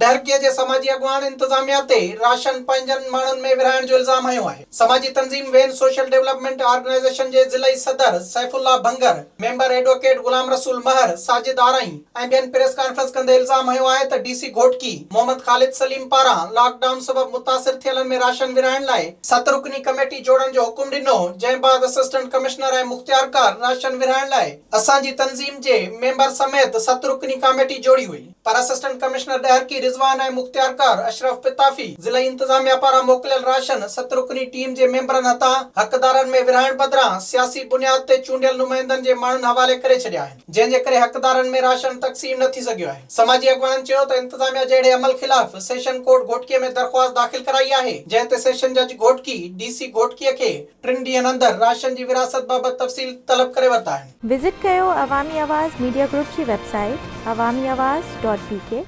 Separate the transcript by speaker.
Speaker 1: ڏهرڪيء جي سماجي اڳواڻ انتظاميا تي راشن پنهنجن ماڻهن ۾ ورهائڻ جو الزام هنيو آهي. سماجي تنظيم وين سوشل ڊولپمينٽ آرگنائيزيشن جي ضلعي صدر سيف الله ڀنگر، ميمبر ايڊووڪيٽ غلام رسول مهر، ساجد آرائين ۽ ٻين پريس ڪانفرنس ڪندي الزام هنيو آهي ته ڊي سي گهوٽڪي محمد خالد سليم پاران لاڪ ڊائون سبب متاثر ٿيلن ۾ راشن ورهائڻ لاء ست رڪني ڪميٽي جوڙڻ جو حڪم ڏنو جنهن بعد اسسٽنٽ ڪمشنر ۽ مختيارڪار راشن ورهائڻ لاء اسان جي تنظيم جي ميمبر سميت ست رڪني ڪاميٽي جوڙي هئي. پر اسسٽنٽ ڪمشنر ڏهرڪي رضوان ۽ مختيارڪار اشرف پتافي ضلعي انتظاميا پاران موڪليل راشن ست رڪني ٽيم جي ميمبرن هٿان حقدارن ۾ ورهائڻ بدران سياسي بنياد تي چونڊيل نمائندن جي ماڻهن حوالي ڪري ڇڏيا آهن جنهن جي ڪري حقدارن ۾ راشن تقسيم نه ٿي سگهيو آهي. سماجي اڳواڻن چيو ته انتظاميا جي اهڙي عمل خلاف سيشن ڪورٽ گهوٽڪي ۾ درخواست داخل ڪرائي آهي جنهن تي سيشن جج گهوٽڪي ڊي سي گهوٽڪي کي ٽن ڏينهن اندر راشن جي ورهاست بابت تفصيل طلب ڪري ورتا آهن.
Speaker 2: وزٽ ڪيو عوامي آواز ميڊيا گروپ جي website Awami Awaz dot B K.